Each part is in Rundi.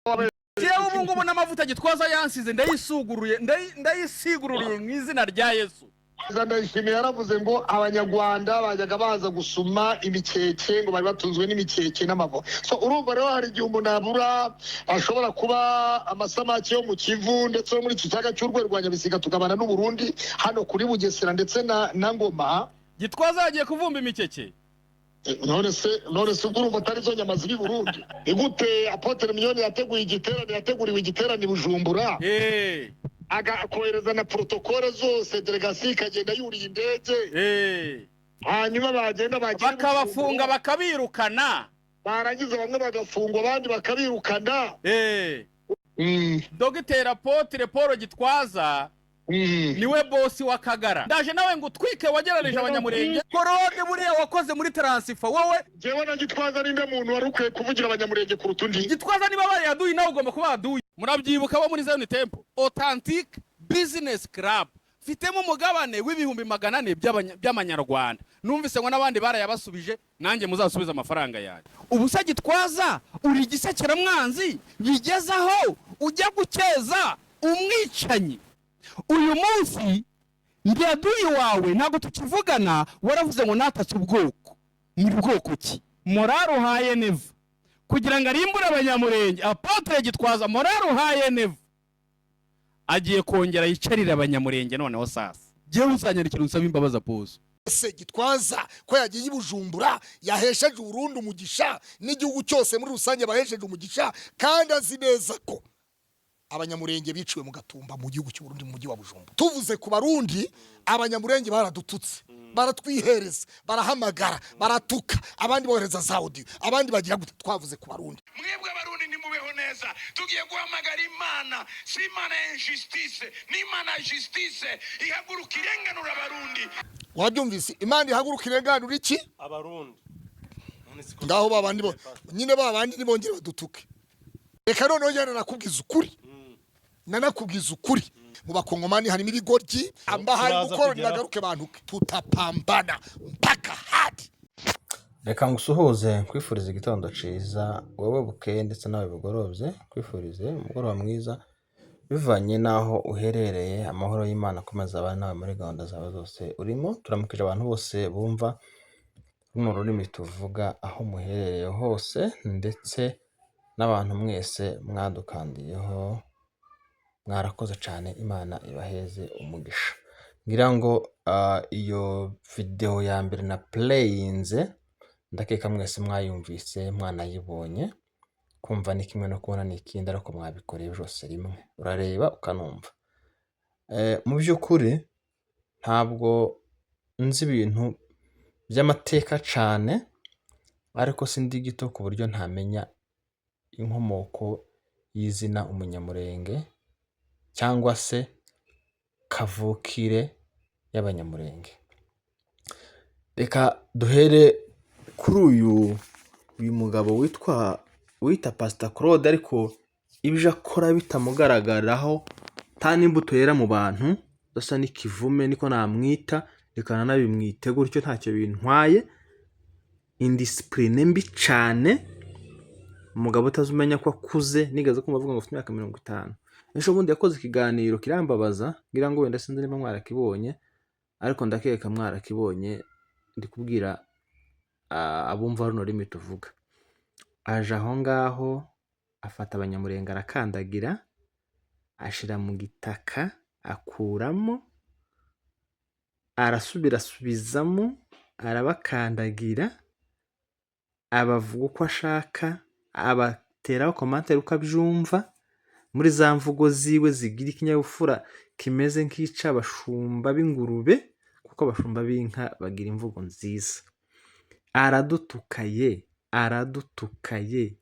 Jewe ubu ngubu n'amavuta Gitwaza yansize ndayisuguruye, ndayisigururiye mu izina rya Yesu. Ndayishimiye yaravuze ngo Abanyarwanda bajyaga baza gusuma imikeke, ngo bari batunzwe n'imikeke n'amavo. So urumva rero, hari igihe umuntu abura, ashobora kuba amasamaki yo mu Kivu ndetse no muri iki kiyaga cy'Urwego rwa Nyabisiga, tugabana n'Uburundi hano kuri Bugesera ndetse na Ngoma. Gitwaza yagiye kuvumba imikeke? None se ubwo urumva atari zo nyama ziri i Burundi? Ni gute Apôtre Mignonne yateguye igiterane, yateguriwe igiterane i Bujumbura, akohereza na protocole zose, délégation ikagenda yuriye indege, hanyuma bagenda bagera i bakabafunga, Bujumbura, bakabirukana? Barangiza bamwe bagafungwa, abandi bakabirukana. Dogiteri Apôtre Paul Gitwaza niwe boss wa Kagara. Ndaje nawe ngo utwike wagereranije Abanyamurenge. Korode buriya wakoze muri transfer wowe. Njyewe na Gitwaza, ninde muntu wari ukwiye kuvugira Abanyamurenge kuruta undi? Gitwaza niba bayaduye, nawe ugomba kuba waduye. Murabyibuka bo muri Zion Temple Authentic Business Club, mfitemo umugabane w'400,000 by'amanyarwanda. Numvise ngo n'abandi barayabasubije, nanjye muzasubize amafaranga yanjye. Ubu se Gitwaza, uri igisekeramwanzi bigeze aho ujya gukeza umwicanyi? Uyu munsi ndi aduyi wawe, ntabwo tukivugana. Waravuze ngo natatse ubwoko. Ni bwoko ki? Morale uhaye Neva kugira ngo arimbure Abanyamurenge, Apôtre Gitwaza, morale uhaye Neva, agiye kongera yicarire Abanyamurenge. Noneho sasa jyewe uzanyandikira unsaba imbabazi apozo. Ese Gitwaza ko yagiye i Bujumbura, yahesheje Uburundi umugisha n'igihugu cyose muri rusange bahesheje umugisha, kandi azi neza ko Abanyamurenge biciwe mu Gatumba mu gihugu cy'Uburundi, mu mujyi wa Bujumbura? Tuvuze ku Barundi, Abanyamurenge baradututse, baratwihereza, barahamagara, baratuka, abandi bohereza za audio, abandi bagira gute. Twavuze ku Barundi. Mwebwe Abarundi ntimubeho neza. Tugiye guhamagara Imana, si Imana ya injustice, ni Imana ya justice, ihaguruka irenganura Abarundi. Wabyumvise? Imana ihaguruka irenganura iki? Abarundi. None siko? Ngaho babandi bo nyine, babandi nibongere badutuke. Reka noneho njyana nakubwiza ukuri, nanakubwiza ukuri, mu Bakongomani harimo ibigoryi ambahaye Turaza gukora. kugeraho. Nibagaruke bantuke, tutapambana mpaka hadi. Reka ngusuhuze, nkwifurize igitondo cyiza wowe bukeye ndetse nawe bugorobye, nkwifurize umugoroba mwiza bivanye n'aho uherereye. Amahoro y'Imana akomeza abane nawe muri gahunda zawe zose urimo. Turamukije abantu bose bumva runo rurimi tuvuga aho muherereye hose, ndetse n'abantu mwese mwadukandiyeho, mwarakoze cyane, Imana ibaheze umugisha. Ngira ngo iyo videwo ya mbere na playinze, ndakeka mwese mwayumvise, mwanayibonye. Kumva ni kimwe no kubona ni ikindi, ariko mwabikoreye byose rimwe, urareba ukanumva. Mu by'ukuri ntabwo nzi ibintu by'amateka cyane, ariko sindi gito ku buryo ntamenya inkomoko y'izina Umunyamurenge cyangwa se kavukire y'Abanyamurenge. Reka duhere kuri uyu mugabo witwa wita Pasita Claude, ariko ibyo akora bitamugaragaraho, nta n'imbuto yera mu bantu, asa n'ikivume niko namwita, reka nanabimwite gutyo, ntacyo bintwaye. Indiscipline mbi cyane, umugabo utazi umenya ko akuze. Nigeze kumva avuga ngo afite imyaka 50. Ejo bundi yakoze ikiganiro kirambabaza, ngira ngo wenda sinzi niba mwarakibonye, ariko ndakeka mwarakibonye. Ndi kubwira abumva runo rurimi tuvuga. Aje aho ngaho afata Abanyamurenge arakandagira, ashira mu gitaka, akuramo, arasubira asubizamo, arabakandagira, abavuga uko ashaka, abateraho commentaire uko abyumva, muri za mvugo ziwe zigira ikinyabupfura kimeze nk'ic'abashumba b'ingurube, kuko abashumba b'inka bagira imvugo nziza. Aradutuka ye, aradutuka ye,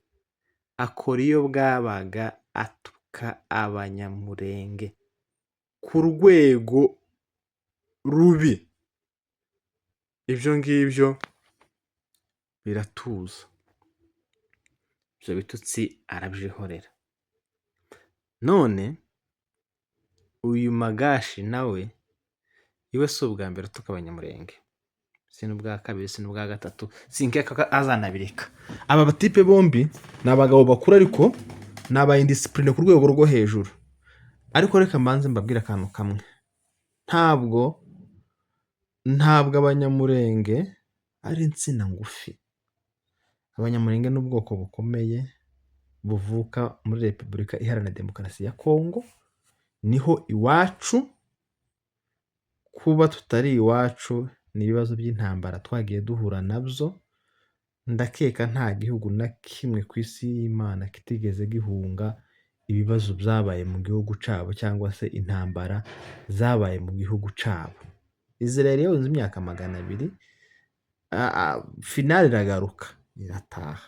akora iyo bwabaga atuka Abanyamurenge ku rwego rubi. Ibyo ngibyo biratuza, ibyo bitutsi arabyihorera. None uyu Magashi nawe iwe si ubwa mbere atuka Abanyamurenge, si n'ubwa kabiri, si n'ubwa gatatu, sinkeka ko azanabireka. Aba batipe bombi ni abagabo bakuru, ariko Ni aba indiscipline ku rwego rwo hejuru. Ariko reka mbanze mbabwire akantu kamwe. Ntabwo Abanyamurenge ari insina ngufi. Abanyamurenge ni ubwoko bukomeye buvuka muri Repubulika Iharanira Demokarasi ya Kongo, niho iwacu. Kuba tutari iwacu ni ibibazo by'intambara twagiye duhura nabyo. Ndakeka nta gihugu na kimwe ku isi y'Imana kitigeze gihunga ibibazo byabaye mu gihugu cyabo cyangwa se intambara zabaye mu gihugu cyabo. Israel yahunze imyaka 200, finale iragaruka irataha.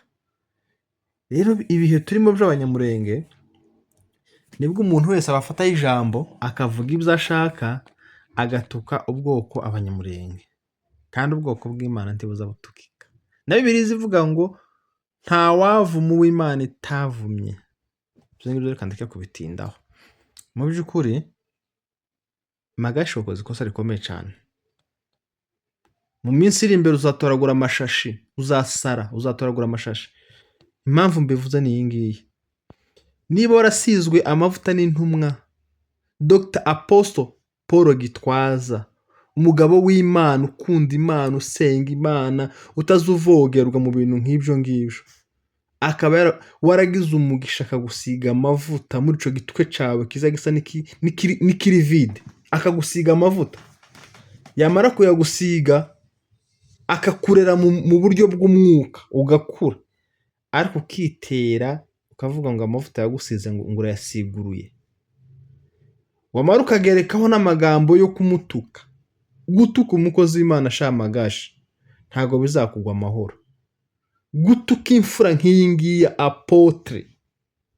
Rero ibihe turimo by'Abanyamurenge, nibwo umuntu wese abafataho ijambo akavuga ibyo ashaka, agatuka ubwoko Abanyamurenge, kandi ubwoko bw'Imana ntibuza butukika. Na Bibiliya ivuga ngo ntawavuma uw'Imana itavumye. Ibyo ngibyo reka ndeke kubitindaho. Mu by'ukuri Magashi wakoze ikosa rikomeye cyane. Mu minsi iri imbere uzatoragura amashashi, uzasara, uzatoragura amashashi. Impamvu mbivuze ni iyi ngiyi: niba warasizwe amavuta n'intumwa Dr Apostle Paul Gitwaza, umugabo w'Imana, ukunda Imana, usenga Imana, utazuvogerwa mu bintu nk'ibyo ngibyo, akaba waragize umugisha akagusiga amavuta muri icyo gitwe cyawe kiza gisa n'ikiri vide, akagusiga amavuta, yamara kuyagusiga akakurera mu buryo bw'umwuka ugakura, ariko ukitera ukavuga ngo amavuta yagusize ngo urayasiguruye, wamara ukagerekaho n'amagambo yo kumutuka. Gutuka umukozi w'Imana shamagashi ntabwo bizakugwa amahoro. Gutuka imfura nk'iyi ngiyi, Apôtre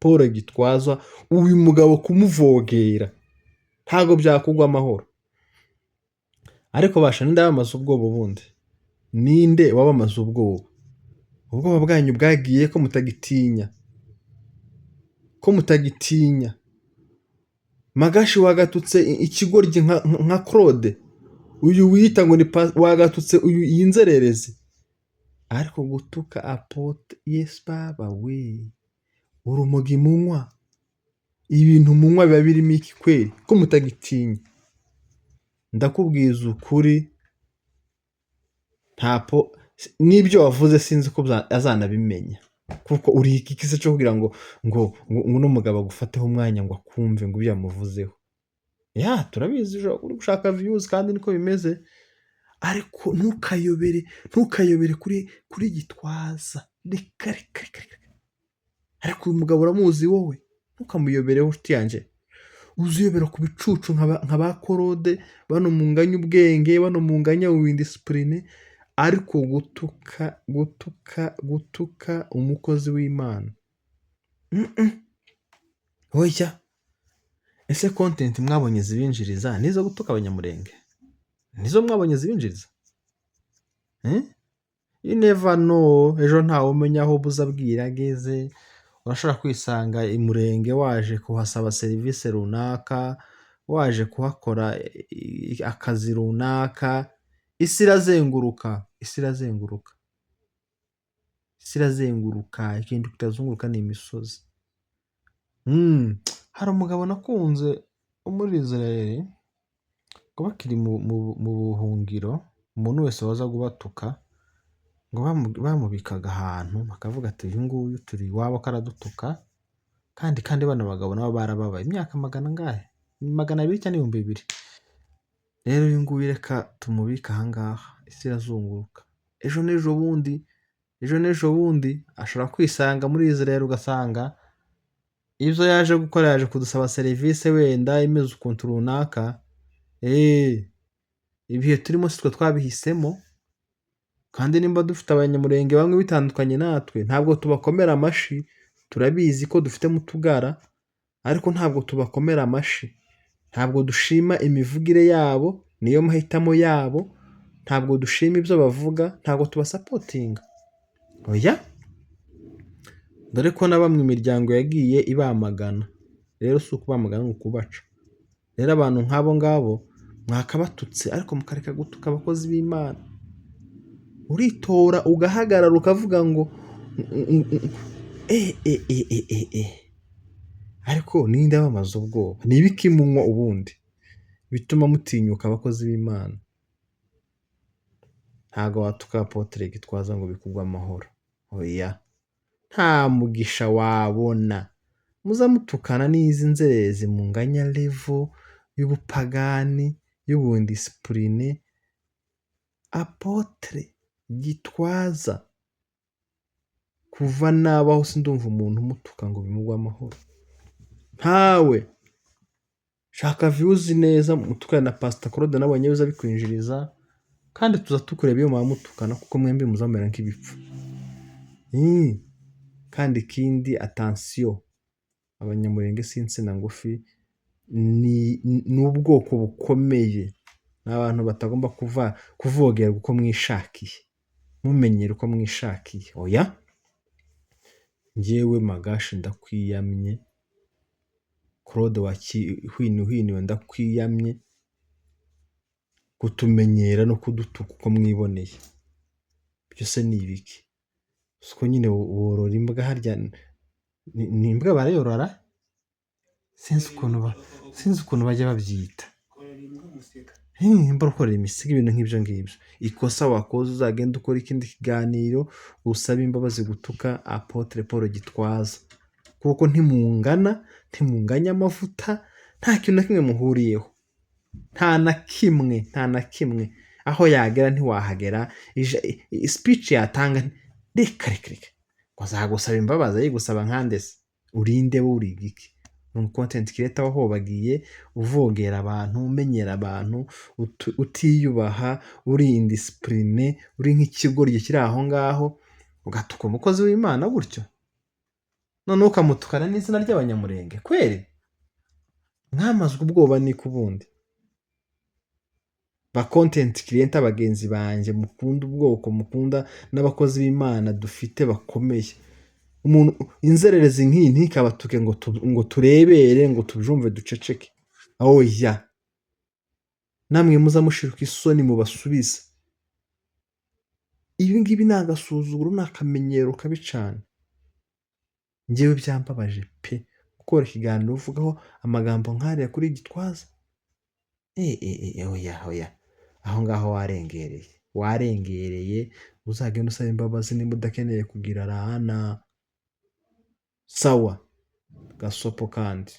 Paul Gitwaza, uyu mugabo kumuvogera ntabwo byakugwa amahoro. Ariko basha, ninde wabamaze ubwoba ubundi? Ninde wabamaze ubwoba? Ubwoba bwanyu bwagiye ko mutagitinya, ko mutagitinya? Magashi, wagatutse ikigoryi nka Claude uyu wiyita ngo ni wagatutse uyu iyi nzererezi, ariko gutuka apôtre, Yesu baba we! Urumogi munywa, ibintu munywa biba birimo iki kweri ko mutagitinya? Ndakubwiza ukuri, ntapo n'ibyo wavuze sinzi ko azanabimenya, kuko uri iki kise cyo kugira ngo uno mugabo agufateho umwanya ngo akumve ngo ibyo yamuvuzeho? Ya, turabizi uri gushaka views, kandi niko bimeze, ariko ntukayobere kuri Gitwaza. Reka reka reka reka! Ariko uyu mugabo uramuzi wowe? Ntukamuyobereho, nshuti yanjye. Uzuyobera ku bicucu nka ba Claude bano munganya ubwenge, bano munganya indiscipline, ariko gutuka umukozi w'Imana, Oya. Ese content mwabonye zibinjiriza nizo gutuka Abanyamurenge? Nizo mwabonye zibinjiriza? Eh? You never know, ejo ntawe umenya aho buza bwira ageze. Urashobora kwisanga imurenge waje kuhasaba serivisi runaka, waje kuhakora akazi runaka. Isi irazenguruka, isi irazenguruka, isi irazenguruka. Ikintu kitazunguruka ni imisozi. Hari umugabo nakunze wo muri Israel, ngo bakiri mu buhungiro, umuntu wese waza kubatuka ngo bamubikaga ahantu, bakavuga ati: "Uyu nguyu turi iwabo ko aradutuka?" Kandi bano bagabo nabo barababaye imyaka magana angahe, 200 cyangwa 2000. Rero uyu nguyu reka tumubike aha ngaha. Isi irazunguruka. Ejo n'ejo bundi, ejo n'ejo bundi ashobora kwisanga muri Israel, ugasanga ibyo yaje gukora, yaje kudusaba serivisi wenda imeze ukuntu runaka. Ibihe turimo si twe twabihisemo, kandi nimba dufite Abanyamurenge bamwe bitandukanye natwe, ntabwo tubakomera amashi. Turabizi ko dufitemo utugara, ariko ntabwo tubakomera amashi, ntabwo dushima imivugire yabo, niyo mahitamo yabo. Ntabwo dushima ibyo bavuga, ntabwo tubasupportinga, oya, dore ko na bamwe imiryango yagiye ibamagana. Rero si ukubamagana, ni ukubaca. Rero abantu nk'abo ngabo mwakabatutse, ariko mukareka gutuka abakozi b'Imana. Uritora ugahagarara ukavuga ngo e e e e e e. Ariko ninde abamaze ubwoba? Ni ibiki munywa ubundi bituma mutinyuka abakozi b'Imana? Ntago watuka Apotre Gitwaza ngo bikugwe amahoro. Oya, nta mugisha wabona. Muza mutukana n'izi nzererezi munganya level y'ubupagani, y'ubundisipurine. Apotre Gitwaza, kuva nabaho sindumva umuntu umutuka ngo bimugwe amahoro. Ntawe. Shaka views neza mutukane na Pastor Claude, nabonye biza bikwinjiriza, kandi tuza tukureba iyo muba mutukana, kuko mwembi muzamera nk'ibipfu. Kandi ikindi, attention, Abanyamurenge si insina ngufi, ni ubwoko bukomeye, ni abantu batagomba kuva kuvogerwa uko mwishakiye, mumenyera uko mwishakiye. Oya, njyewe Magashi ndakwiyamye, Claude wa Hwini ndakwiyamye, kutumenyera no kudutuka uko mwiboneye. Byose ni ibiki? Siko nyine worora imbwa harya, ni imbwa barayorora? Sinzi ukuntu bajya babyita. Nimba ukorera imisigo, ibintu nk'ibyo ngibyo. Ikosa wakoze, uzagenda ukora ikindi kiganiro usabe imbabazi gutuka Apotre Paul Gitwaza, kuko ntimungana, ntimunganya amavuta, nta kintu na kimwe muhuriyeho, nta na kimwe, nta na kimwe. Aho yagera ntiwahagera, speech yatanga, reka reka reka, ngo azagusaba imbabazi, ayigusaba nkande se? Urinde wowe, uri igiki? Ni umu content creator wahobagiye, uvogera abantu, umenyera abantu, utiyubaha, uri indiscipline, uri nk'ikigoryi kiri aho ngaho, ugatuka umukozi w'Imana gutyo, noneho ukamutukana n'izina ry'Abanyamurenge kweri? Mwamazwe ubwoba niko ubundi. Ba content creator bagenzi banjye mukunda ubwoko, mukunda n'abakozi b'Imana dufite bakomeye, umuntu inzererezi nk'iyi ntikabatuke ngo turebere, ngo tubyumve duceceke. Oya, namwe muza mushiruka isoni mubasubize. Ibi ngibi ni agasuzuguro, ni akamenyero kabi cyane. Njyewe byambabaje pe, gukora ikiganiro uvugaho amagambo nk'ariya kuri Gitwaza. Oya oya, aho ngaho warengereye, warengereye. Uzagenda usaba imbabazi niba udakeneye kugira rahana. Sawa gasopo kandi.